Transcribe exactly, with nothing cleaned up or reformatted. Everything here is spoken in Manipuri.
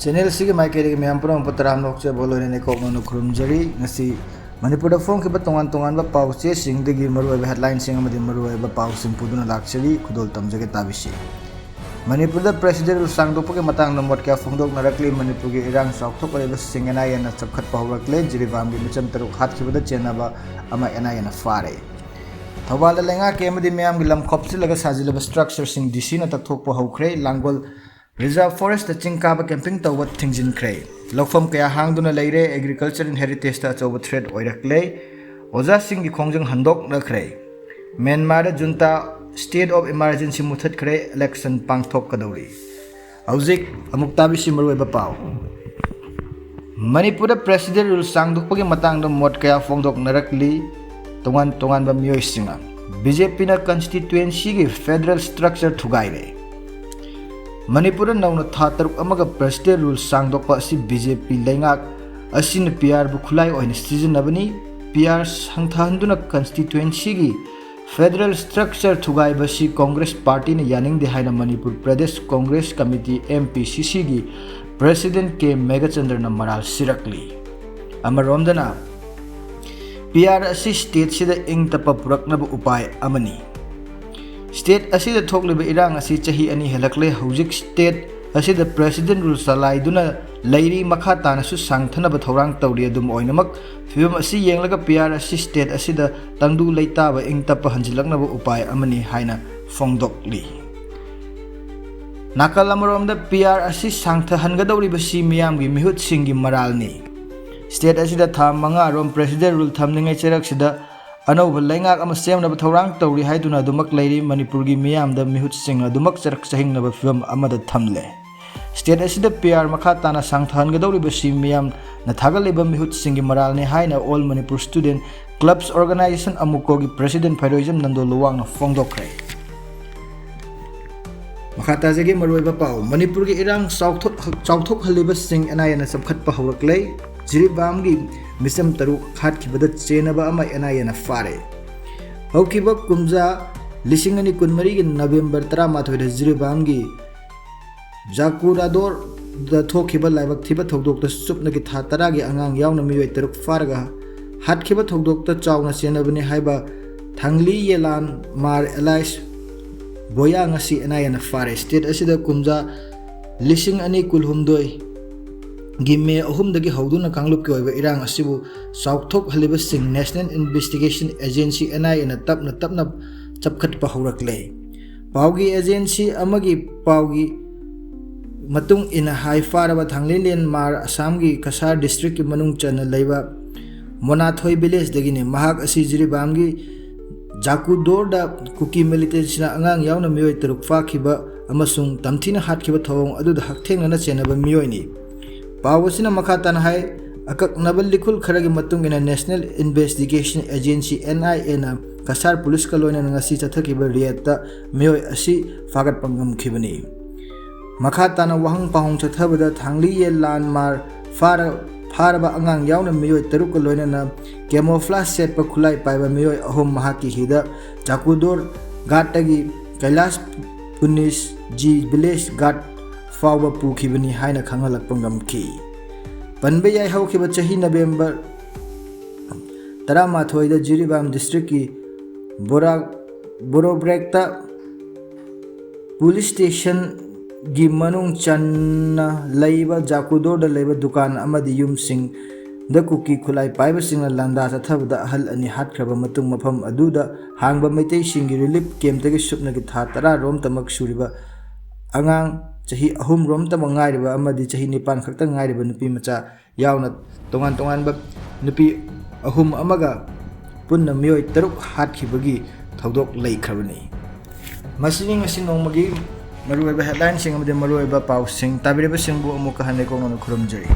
ꯆꯦꯅꯦꯜꯁꯤꯒꯤ ꯃꯥꯏꯀꯩꯗꯒꯤ ꯃꯌꯥꯝ ꯄꯨꯝꯅꯃꯛꯄꯨ ꯇꯔꯥꯝꯅ ꯑꯣꯛꯆꯕ ꯂꯣꯏꯅꯅ ꯏꯀꯣꯛ ꯃꯅꯨꯡ ꯈꯨꯔꯨꯝꯖꯔꯤ꯫ ꯉꯁꯤ ꯃꯅꯤꯄꯨꯔꯗ ꯐꯣꯡꯈꯤꯕ ꯇꯣꯉꯥꯟ ꯇꯣꯉꯥꯟꯕ ꯄꯥꯎ ꯆꯦꯁꯤꯡꯗꯒꯤ ꯃꯔꯨꯑꯣꯏꯕ headlineꯁꯤꯡ ꯑꯃꯗꯤ ꯃꯔꯨꯑꯣꯏꯕ ꯄꯥꯎꯁꯤꯡ ꯄꯨꯗꯨꯅ ꯂꯥꯛꯆꯔꯤ꯫ ꯈꯨꯗꯣꯜ ꯇꯝꯖꯒꯦ ꯇꯥꯕꯤꯁꯤ꯫ ꯃꯅꯤꯄꯨꯔꯗ President Rule ꯁꯥꯡꯗꯣꯛꯄꯒꯤ ꯃꯇꯥꯡꯗ ꯃꯣꯠ ꯀꯌꯥ ꯐꯣꯡꯗꯣꯛꯅꯔꯛꯂꯤ꯫ ꯃꯅꯤꯄꯨꯔꯒꯤ ꯏꯔꯥꯡ ꯆꯥꯎꯊꯣꯛꯂꯤꯕꯁꯤꯡ ꯑꯅꯥ ꯌꯦꯟꯅ ꯆꯞꯈꯠꯄ ꯍꯧꯔꯛꯂꯦ꯫ ꯖꯤꯔꯤꯕꯥꯝꯒꯤ ꯃꯤꯆꯝ ꯇꯔꯨꯛ ꯍꯥꯠꯈꯤꯕꯗ ꯆꯦꯟꯅꯕ ꯑꯃ ꯑꯦꯟ ꯑꯥꯏ ꯑꯦꯅ ꯐꯥꯔꯦ꯫ ꯊꯧꯕꯥꯜꯗ ꯂꯩꯉꯥꯛꯀꯤ ꯑꯃꯗꯤ ꯃꯤꯌꯥꯝꯒꯤ ꯂꯝ ꯈꯣꯞꯆꯤꯜꯂꯒ ꯁꯥꯖꯤꯜꯂꯕ structureꯁꯤꯡ ꯗꯤ ꯁꯤꯅ ꯇꯛꯊꯣꯛꯄ ꯍꯧꯈ꯭ꯔꯦ꯫ ꯂꯥꯡꯒꯣꯜ Reserve Forestꯇ ꯆꯤꯡ ꯀꯥꯕ camping ꯇꯧꯕ ꯊꯤꯡꯖꯤꯟꯈ꯭ꯔꯦ꯫ ꯂꯧꯐꯝ ꯀꯌꯥ ꯍꯥꯡꯗꯨꯅ ꯂꯩꯔꯦ꯫ Agriculture and Heritageꯇ ꯑꯆꯧꯕ threat ꯑꯣꯏꯔꯛꯂꯦ꯫ ꯑꯣꯖꯥꯁꯤꯡꯒꯤ ꯈꯣꯡꯖꯪ ꯍꯟꯗꯣꯛꯅꯈ꯭ꯔꯦ꯫ ꯃ꯭ꯌꯥꯟꯃꯥꯔꯗ junta state of emergency ꯃꯨꯊꯠꯈ꯭ꯔꯦ꯫ Election ꯄꯥꯡꯊꯣꯛꯀꯗꯧꯔꯤ꯫ ꯍꯧꯖꯤꯛ ꯑꯃꯨꯛ ꯇꯥꯕꯤꯁꯤ ꯃꯔꯨꯑꯣꯏꯕ ꯄꯥꯎ꯫ ꯃꯅꯤꯄꯨꯔꯗ President Rule ꯁꯥꯡꯗꯣꯛꯄꯒꯤ ꯃꯇꯥꯡꯗ ꯃꯣꯠ ꯀꯌꯥ ꯐꯣꯡꯗꯣꯛꯅꯔꯛꯂꯤ꯫ ꯇꯣꯉꯥꯟ ꯇꯣꯉꯥꯟꯕ ꯃꯤꯑꯣꯏꯁꯤꯡꯅ BJPꯅ constituencyꯒꯤ federal structure ꯊꯨꯒꯥꯏꯔꯦ꯫ ꯃꯅꯤꯄꯨꯔꯗ ꯅꯧꯅ ꯊꯥ ꯇꯔꯨꯛ ꯑꯃꯒ President Rule ꯁꯥꯡꯗꯣꯛꯄ ꯑꯁꯤ BJP ꯂꯩꯉꯥꯛ ꯑꯁꯤꯅ PRꯕꯨ ꯈꯨꯠꯂꯥꯏ ꯑꯣꯏꯅ ꯁꯤꯖꯤꯟꯅꯕꯅꯤ꯫ PR ꯁꯥꯡꯊꯍꯟꯗꯨꯅ constituencyꯒꯤ federal structure ꯊꯨꯒꯥꯏꯕ ꯑꯁꯤ Congress partyꯅ ꯌꯥꯅꯤꯡꯗꯦ ꯍꯥꯏꯅ Manipur Pradesh Congress Committee, MPCCꯒꯤ President ꯀꯦ ꯃꯦꯘꯆꯟꯗ꯭ꯔꯅ ꯃꯔꯥꯜ ꯁꯤꯔꯛꯂꯤ꯫ ꯑꯃꯔꯣꯝꯗꯅ, PR ꯑꯁꯤ stateꯁꯤꯗ ꯏꯪ ꯇꯞꯄ ꯄꯨꯔꯛꯅꯕ ꯎꯄꯥꯏ ꯑꯃꯅꯤ꯫ State ꯑꯁꯤꯗ ꯊꯣꯛꯂꯤꯕ ꯏꯔꯥꯡ ꯑꯁꯤ ꯆꯍꯤ ꯑꯅꯤ ꯍꯦꯜꯂꯛꯂꯦ꯫ ꯍꯧꯖꯤꯛ state ꯑꯁꯤꯗ President Rule ꯆꯂꯥꯏꯗꯨꯅ ꯂꯩꯔꯤ꯫ ꯃꯈꯥ ꯇꯥꯅꯁꯨ ꯁꯥꯡꯊꯅꯕ ꯊꯧꯔꯥꯡ ꯇꯧꯔꯤ꯫ ꯑꯗꯨꯝ ꯑꯣꯏꯅꯃꯛ, ꯐꯤꯕꯝ ꯑꯁꯤ ꯌꯦꯡꯂꯒ PR ꯑꯁꯤ state ꯑꯁꯤꯗ ꯇꯪꯗꯨ ꯂꯩꯇꯥꯕ, ꯏꯪ ꯇꯞꯄ ꯍꯟꯖꯤꯜꯂꯛꯅꯕ ꯎꯄꯥꯏ ꯑꯃꯅꯤ ꯍꯥꯏꯅ ꯐꯣꯡꯗꯣꯛꯂꯤ꯫ ꯅꯥꯀꯜ ꯑꯃꯔꯣꯝꯗ, PR ꯑꯁꯤ ꯁꯥꯡꯊꯍꯟꯒꯗꯧꯔꯤꯕꯁꯤ ꯃꯤꯌꯥꯝꯒꯤ ꯃꯤꯍꯨꯠꯁꯤꯡꯒꯤ ꯃꯔꯥꯜꯅꯤ꯫ State ꯑꯁꯤꯗ ꯊꯥ ꯃꯉꯥꯔꯣꯝ President Rule ꯊꯝꯂꯤꯉꯩ ꯆꯩꯔꯛꯁꯤꯗ ꯑꯅꯧꯕ ꯂꯩꯉꯥꯛ ꯑꯃ ꯁꯦꯝꯅꯕ ꯊꯧꯔꯥꯡ ꯇꯧꯔꯤ ꯍꯥꯏꯗꯨꯅ ꯑꯗꯨꯃꯛ ꯂꯩꯔꯤ꯫ ꯃꯅꯤꯄꯨꯔꯒꯤ ꯃꯤꯌꯥꯝꯗ ꯃꯤꯍꯨꯠꯁꯤꯡ ꯑꯗꯨꯃꯛ ꯆꯔꯛ ꯆꯍꯤꯡꯅꯕ ꯐꯤꯕꯝ ꯑꯃꯗ ꯊꯝꯂꯦ꯫ State ꯑꯁꯤꯗ PR ꯃꯈꯥ ꯇꯥꯅ ꯁꯥꯡꯊꯍꯟꯒꯗꯧꯔꯤꯕꯁꯤ ꯃꯤꯌꯥꯝꯅ ꯊꯥꯒꯠꯂꯤꯕ ꯃꯤꯍꯨꯠꯁꯤꯡꯒꯤ ꯃꯔꯥꯜꯅꯤ ꯍꯥꯏꯅ All Manipur Student Clubs Organisation, ꯑꯃꯨꯀꯣꯒꯤ President ꯐꯩꯔꯣꯏꯖꯝ Nando ꯂꯨꯋꯥꯡꯅ ꯐꯣꯡꯗꯣꯛꯈ꯭ꯔꯦ꯫ ꯃꯈꯥ ꯇꯥꯖꯒꯦ ꯃꯔꯨꯑꯣꯏꯕ ꯄꯥꯎ꯫ ꯃꯅꯤꯄꯨꯔꯒꯤ ꯏꯔꯥꯡ ꯆꯥꯎꯊꯣꯛ-, ꯆꯥꯎꯊꯣꯛꯍꯜꯂꯤꯕꯁꯤꯡ ꯑꯅꯥ ꯌꯦꯟꯅ ꯆꯞꯈꯠꯄ ꯍꯧꯔꯛꯂꯦ꯫ ꯖꯤꯔꯤꯕꯥꯝꯒꯤ ꯃꯤꯆꯝ ꯇꯔꯨꯛ ꯍꯥꯠꯈꯤꯕꯗ ꯆꯦꯟꯅꯕ ꯑꯃ ꯑꯦꯟ ꯑꯥꯏ ꯑꯦꯅ ꯐꯥꯔꯦ꯫ ꯍꯧꯈꯤꯕ ꯀꯨꯝꯖꯥ ꯂꯤꯁꯤꯡ ꯑꯅꯤ ꯀꯨꯟꯃꯔꯤꯒꯤ November ꯇꯔꯥꯃꯥꯊꯣꯏꯗ ꯖꯤꯔꯤꯕꯥꯝꯒꯤ ꯖꯥꯀꯨꯔꯥꯗꯣꯔ ꯗ ꯊꯣꯛꯈꯤꯕ ꯂꯥꯏꯕꯛ ꯊꯤꯕ ꯊꯧꯗꯣꯛꯇ ꯆꯨꯞꯅꯒꯤ ꯊꯥ ꯇꯔꯥꯒꯤ ꯑꯉꯥꯡ ꯌꯥꯎꯅ ꯃꯤꯑꯣꯏ ꯇꯔꯨꯛ ꯐꯥꯔꯒ ꯍꯥꯠꯈꯤꯕ ꯊꯧꯗꯣꯛꯇ ꯆꯥꯎꯅ ꯆꯦꯟꯅꯕꯅꯤ ꯍꯥꯏꯕ ꯊꯥꯡꯂꯤ ꯌꯦꯂꯥꯟ ꯃꯥꯔ ꯑꯦꯂꯥꯏꯁ ꯕꯣꯌꯥ ꯉꯁꯤ ꯑꯦꯟ ꯑꯥꯏ ꯑꯦꯅ ꯐꯥꯔꯦ꯫ ꯁ꯭ꯇꯦꯠ ꯑꯁꯤꯗ ꯀꯨꯝꯖꯥ ꯂꯤꯁꯤꯡ ꯑꯅꯤ ꯀꯨꯟꯍꯨꯝꯗꯣꯏꯒꯤ ꯃꯦ ꯑꯍꯨꯝꯗꯒꯤ ꯍꯧꯗꯨꯅ ꯀꯥꯡꯂꯨꯞꯀꯤ ꯑꯣꯏꯕ ꯏꯔꯥꯡ ꯑꯁꯤꯕꯨ ꯆꯥꯎꯊꯣꯛꯍꯜꯂꯤꯕꯁꯤꯡ National Investigation Agency, N I A ꯅ ꯇꯞꯅ ꯇꯞꯅ ꯆꯞꯈꯠꯄ ꯍꯧꯔꯛꯂꯦ꯫ ꯄꯥꯎꯒꯤ ꯑꯦꯖꯦꯟꯁꯤ ꯑꯃꯒꯤ ꯄꯥꯎꯒꯤ ꯃꯇꯨꯡ ꯏꯟꯅ ꯍꯥꯏ, ꯐꯥꯔꯕ ꯊꯥꯡꯂꯩꯂꯦꯟ ꯃꯥꯔ ꯑꯁꯥꯝꯒꯤ ꯀꯁꯥꯔ ꯗꯤꯁꯇ꯭ꯔꯤꯛꯀꯤ ꯃꯅꯨꯡ ꯆꯟꯅ ꯂꯩꯕ ꯃꯣꯅꯥꯊꯣꯏ ꯚꯤꯂꯦꯖꯇꯒꯤꯅꯤ꯫ ꯃꯍꯥꯛ ꯑꯁꯤ ꯖꯤꯔꯤꯕꯥꯝꯒꯤ ꯖꯥꯀꯨꯗꯣꯔꯗ ꯀꯨꯀꯤ ꯃꯤꯂꯤꯇꯦꯟꯁꯤꯅ ꯑꯉꯥꯡ ꯌꯥꯎꯅ ꯃꯤꯑꯣꯏ ꯇꯔꯨꯛ ꯐꯥꯈꯤꯕ ꯑꯃꯁꯨꯡ ꯇꯝꯊꯤꯅ ꯍꯥꯠꯈꯤꯕ ꯊꯧꯑꯣꯡ ꯑꯗꯨꯗ ꯍꯛꯊꯦꯡꯅꯅ ꯆꯦꯟꯅꯕ ꯃꯤꯑꯣꯏꯅꯤ꯫ ꯄꯥꯎ ꯑꯁꯤꯅ ꯃꯈꯥ ꯇꯥꯅ ꯍꯥꯏ, ꯑꯀꯛꯅꯕ ꯂꯤꯈꯨꯜ ꯈꯔꯒꯤ ꯃꯇꯨꯡ ꯏꯟꯅ National Investigation Agency, N I A ꯅ ꯀꯁꯥꯔ ꯄꯨꯂꯤꯁꯀ ꯂꯣꯏꯅꯅ ꯉꯁꯤ ꯆꯠꯊꯈꯤꯕ ꯔꯦꯗꯇ ꯃꯤꯑꯣꯏ ꯑꯁꯤ ꯐꯥꯒꯠꯄ ꯉꯝꯈꯤꯕꯅꯤ꯫ ꯃꯈꯥ ꯇꯥꯅ ꯋꯥꯍꯪ ꯄꯥꯎꯍꯪ ꯆꯠꯊꯕꯗ ꯊꯥꯡꯂꯤ ꯌꯦꯂꯥꯟ ꯃꯥꯔ ꯐꯥꯔ-, ꯐꯥꯔꯕ ꯑꯉꯥꯡ ꯌꯥꯎꯅ ꯃꯤꯑꯣꯏ ꯇꯔꯨꯛꯀ ꯂꯣꯏꯅꯅ camouflage ꯁꯦꯠꯄ ꯈꯨꯠꯂꯥꯏ ꯄꯥꯏꯕ ꯃꯤꯑꯣꯏ ꯑꯍꯨꯝ ꯃꯍꯥꯛꯀꯤ ꯍꯤꯗ ꯖꯥꯀꯨꯗꯣꯔ ꯘꯥꯠꯇꯒꯤ ꯀꯩꯂꯥꯁ ꯄꯨꯅꯤꯁ ꯖꯤ ꯚꯤꯂꯦꯖ ꯘꯥꯠ ꯐꯥꯎꯕ ꯄꯨꯈꯤꯕꯅꯤ ꯍꯥꯏꯅ ꯈꯪꯍꯜꯂꯛꯄ ꯉꯝꯈꯤ꯫ ꯄꯟꯕ ꯌꯥꯏ, ꯍꯧꯈꯤꯕ ꯆꯍꯤ ꯅꯕꯦꯝꯕꯔ ꯇꯔꯥꯃꯥꯊꯣꯏꯗ ꯖꯤꯔꯤꯕꯥꯝ ꯗꯤꯁꯇ꯭ꯔꯤꯛꯀꯤ ꯕꯣꯔꯥ-, ꯕꯣꯔꯣꯕ꯭ꯔꯦꯛꯇ ꯄꯨꯂꯤꯁ ꯁ꯭ꯇꯦꯁꯟꯒꯤ ꯃꯅꯨꯡ ꯆꯟꯅ ꯂꯩꯕ ꯖꯥꯀꯨꯗꯣꯔꯗ ꯂꯩꯕ ꯗꯨꯀꯥꯟ ꯑꯃꯗꯤ ꯌꯨꯝꯁꯤꯡꯗ ꯀꯨꯀꯤ ꯈꯨꯠꯂꯥꯏ ꯄꯥꯏꯕꯁꯤꯡꯅ ꯂꯥꯟꯗꯥ ꯆꯠꯊꯕꯗ ꯑꯍꯜ ꯑꯅꯤ ꯍꯥꯠꯈ꯭ꯔꯕ ꯃꯇꯨꯡ, ꯃꯐꯝ ꯑꯗꯨꯗ ꯍꯥꯡꯕ ꯃꯩꯇꯩꯁꯤꯡꯒꯤ ꯔꯤꯂꯤꯐ ꯀꯦꯝꯞꯇꯒꯤ ꯁꯨꯞꯅꯒꯤ ꯊꯥ ꯇꯔꯥ ꯔꯣꯝꯇꯃꯛ ꯁꯨꯔꯤꯕ ꯑꯉꯥꯡ ꯆꯍꯤ ꯑꯍꯨꯝ ꯔꯣꯝꯇꯃꯛ ꯉꯥꯏꯔꯤꯕ ꯑꯃꯗꯤ ꯆꯍꯤ ꯅꯤꯄꯥꯟ ꯈꯛꯇ ꯉꯥꯏꯔꯤꯕ ꯅꯨꯄꯤ ꯃꯆꯥ ꯌꯥꯎꯅ ꯇꯣꯉꯥꯟ ꯇꯣꯉꯥꯟꯕ ꯅꯨꯄꯤ ꯑꯍꯨꯝ ꯑꯃꯒ ꯄꯨꯟꯅ ꯃꯤꯑꯣꯏ ꯇꯔꯨꯛ ꯍꯥꯠꯈꯤꯕꯒꯤ ꯊꯧꯗꯣꯛ ꯂꯩꯈ꯭ꯔꯕꯅꯤ꯫ ꯃꯁꯤꯅꯤ ꯉꯁꯤ ꯅꯣꯡꯃꯒꯤ ꯃꯔꯨꯑꯣꯏꯕ headlineꯁꯤꯡ ꯑꯃꯗꯤ ꯃꯔꯨꯑꯣꯏꯕ ꯄꯥꯎꯁꯤꯡ꯫ ꯇꯥꯕꯤꯔꯤꯕꯁꯤꯡꯕꯨ ꯑꯃꯨꯛꯀ ꯍꯟꯅ ꯏꯀꯣꯛꯅꯅ ꯈꯨꯔꯨꯝꯖꯔꯤ꯫